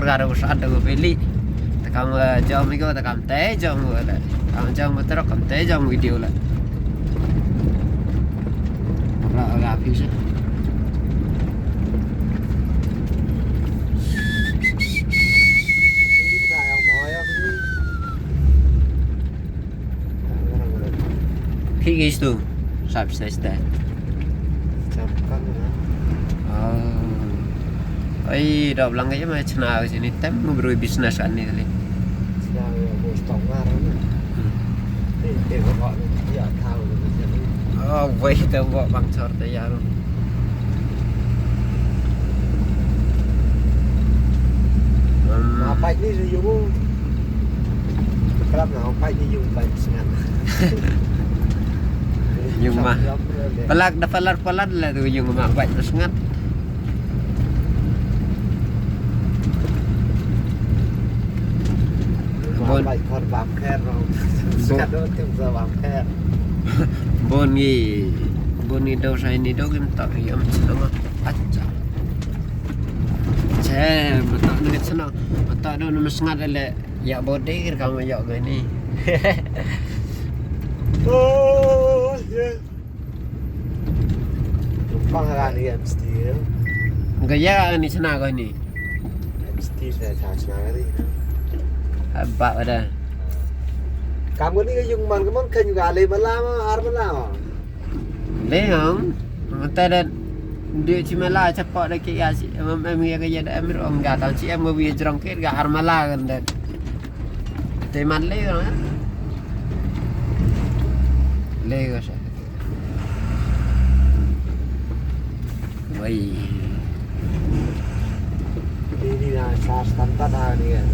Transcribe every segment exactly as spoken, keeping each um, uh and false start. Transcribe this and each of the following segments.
Ka da u sat da u peli. Te kam, eh, jom iko, te kam te jom u le. Kam jom u terok, kam te jom video le. Ra ga phi se. Phi ki stu. Sap stai stai. Chap kan na. Oh. Ai, dop lang ka ma chna ka sini tem ngu brui business kan ni kali. Chna ka bu stok ngar na. Hmm. Ni te ko ko ni ya thau ni. Oh, wei te ko bang chor te ya ru. Hmm. Ma pai ni yu. Krap na pai ni yu pai sngan. Yung ma. Palat da palat palat la tu yung ma bai sngan. Bon. Bai kor bam kher no. Bo- Skat do tim sa bam kher. Bon ngi, bon ngi do sai ni do kim tak yom sama acha. Che, betak ni sana, betak do nama sngat le. Ya bodi kir kamu ya gani. Oh, yeah. Tumpang lah ni M S T ya. Gaya ni sana gani. M S T saya tak sana kali. Abak ada. Kamu ni yung man kamu kan juga le malam ar malam. Leong, mata dan dia cuma lah cepat dah kaya si em em ya kaya dah em rong ga tang si em wi jrong ke ga har mala kan dan. Te man leong. Leong sa. Wai. Ini dah sas tanpa dah ni kan.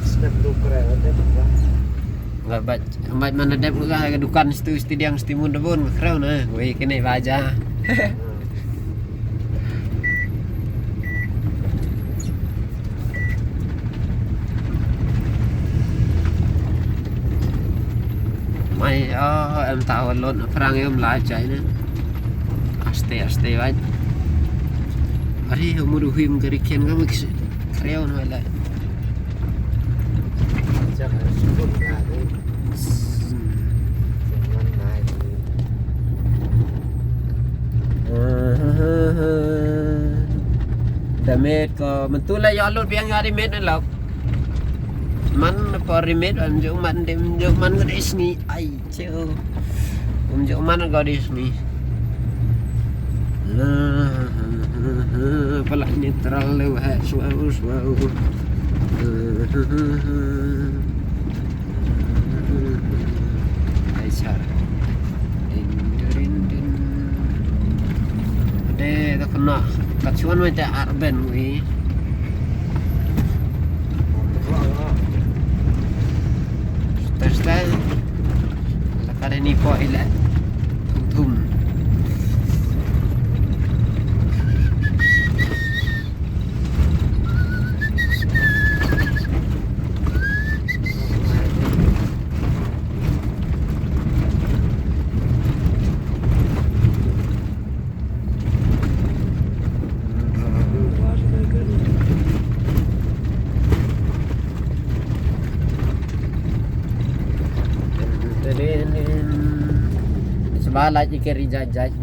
Step tu keren. Nga bad, nga bad mana dep nga ka dukan stu sti diang sti mun da bun nga krew na. Wei kene baja. Mai, oh, em tahu lot na perang em la jai na. Aste aste bad. Ari umur huim kari ken ka mix krew na la. Da met ko mentu la ya lut biang ya di met lok. Man por di met an jo man dem jo man ko di sngi ai. Cheo. Um jo man ko di sngi. Pala neutral le wa swa swa. Ai char. Din din din. De da kena. Ka chuan mai te ar ben wi. Stay stay. Laka de ni ko ile. Thum thum. Sba la ki keri jajaj.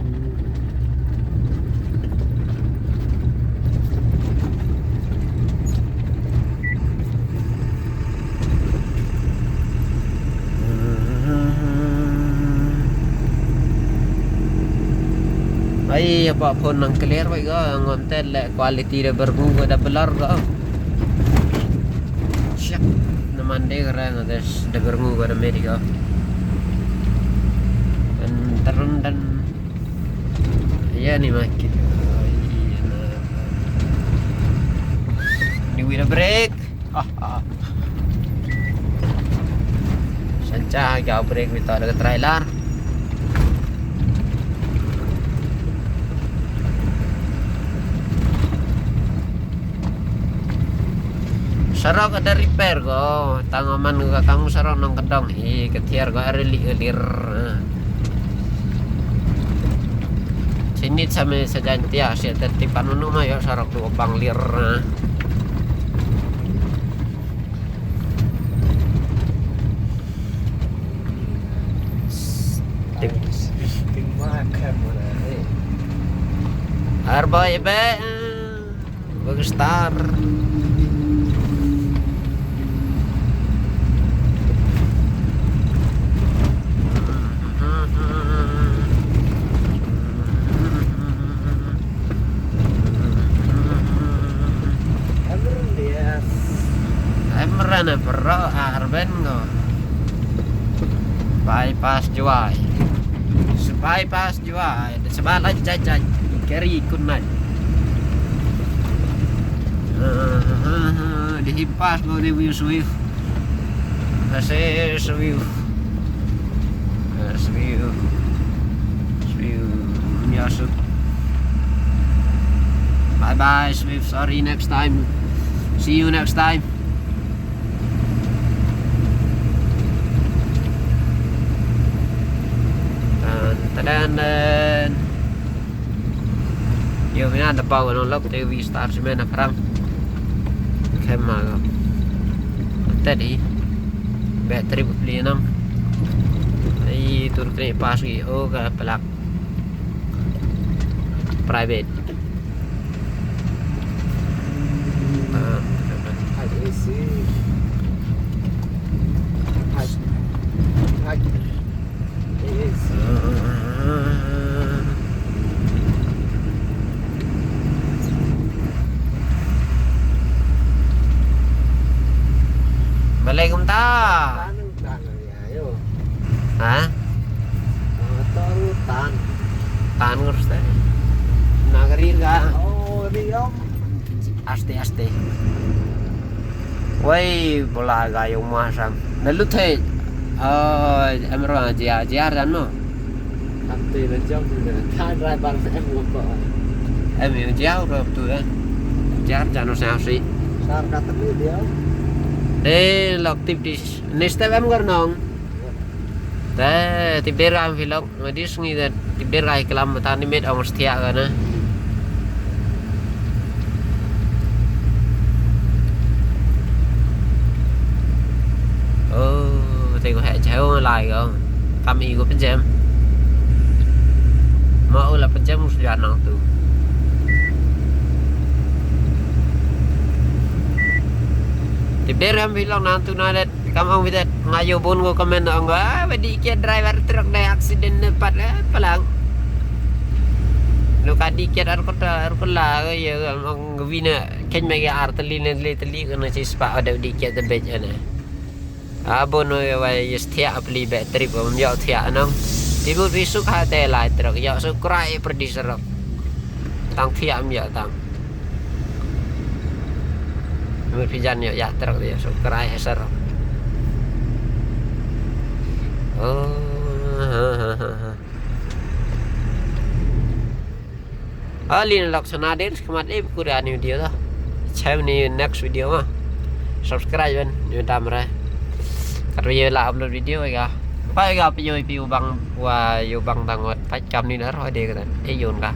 Ai, apa phone nang clear bai ga, ngam tel le quality da bergu ga da blur ga. Siap, na man de ga rang da da bergu ga da medi ga. Dan terun dan ya ni makit. Ni wira break. Ah, ah. Sancha ka break mita da trailer. Sarok ada repair ko, tang man ka kang sarok nang kedong hi, ketiar ko ada li elir. Chi Nit sa me sa jan tia, sia te tipan menu ma ïa sarok tu pang lir. Ting. Ting ma kan mo na, eh. Arba ibe. Bagi star. Emran, yes. Emran, bro, Arben ko. Bypass Jowai. Bypass Jowai. Seba la jajaj. Keri kunai. Di himpas lo di view Swift. Masih Swift. Swift. Swift. Nyasuk. Bye bye Swift. Sorry, next time. See you next time. Tan, tadan, dan. Yo, mina da pau no lok te wi star sime na prang. Kema go. Tadi. Battery beli enam. Ai, tur kre pas gi. Oh, ka pelak. Private. Ah, A C. High, high. A C. Balai kumta. Tan, tan, ya, yo. Ha? Ah, tan, tan. Tan ngurus te. Nagari ga. Oh, di om. Aste, aste. Wei, bola ga yung masam. Na luthe. Oh, amro jia, jia dan mo. Ante na jam na. Tan rai bar em ko. Em yung jia ro tu eh. Jia dan no sa si. Sar kata ni dia. Eh, lok tip di. Ni step em gor nong. Te, tip der am vlog. Ngi dis ngi de tip der kai klam ta ni met ong stia ka na. Oh, te ko ha chao lai ko. Kam i ko pejem. Ma u la pejem us ja nang tu. Tip der am vlog nang tu na det. Kam ong bidet nga ïoh bun ko comment ong, ah, ba dih kiad driver truck dei accident ne pat, eh, palang. Lo ka dih kiad ar kota, ar kola, ïa, ong wina, khein ma ki ar tylli ne tylli tylli kane shi spah, oh, da dih kiad te bej ane. Ah, bun, oh, ïa, wai, ïa, stia pli bad trip, ym ïoh thiah nong. Ti bud wi suk ha te lai truck, ïoh suk krai pyrdi surok. Tang thiah ym ïoh tang. Mut phi jan ïoh ïa trok de ïoh suk krai ha surok. Oh, ha, ha, ha, ha. Ali na lok sana den skemat eh buku da ni video dah. Chem ni next video ma. Subscribe ben ni dam re. Kat video la upload video ga. Pa ga pio pio bang wa yo bang dangot pa kam ni na ro de ka. Eh yon ka.